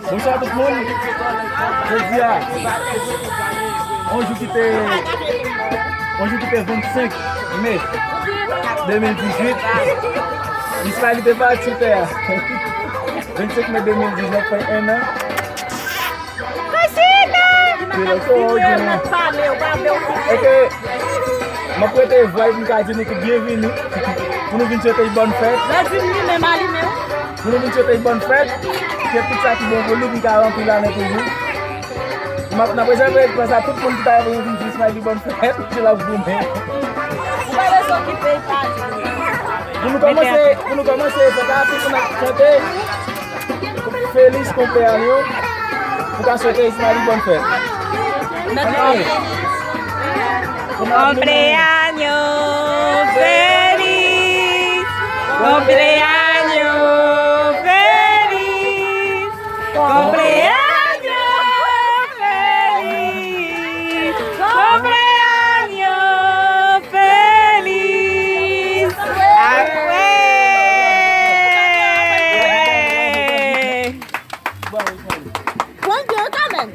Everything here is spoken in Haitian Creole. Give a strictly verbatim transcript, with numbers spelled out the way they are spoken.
Bonswa tout moun. Jodi a, yon jou ki te, yon jou ki te vennsenk me de mil dizuit. Ismaël te pati sou tè a. Vennsenk me de mil diznèf fè en an. Prezida! Eke, m ap prete vibe, m ka di nou tout byenvini. Pou nou vin swete y bòn fèt. Lè di m li menm alime wi. Pou nou vin swete y bòn fèt. Ke tout sa ki bon pou li, pou l ka ranpli lannen toujou. M ap, n ap rezève espas a tout moun ki ta renmen vin di Ismaël y bòn fèt. Se l ap goumen. Ou pa bezwen okipe y pa di. Pou nou kòmanse, pou nou kòmanse, fòk a tout moun ap chante. Feliz cumpleaños. Pou ka swete Ismaël bòn fèt. Cumpleaños feliz, cumpleaños feliz, cumpleaños feliz, cumpleaños feliz. Akwè. Pran de kanmenm.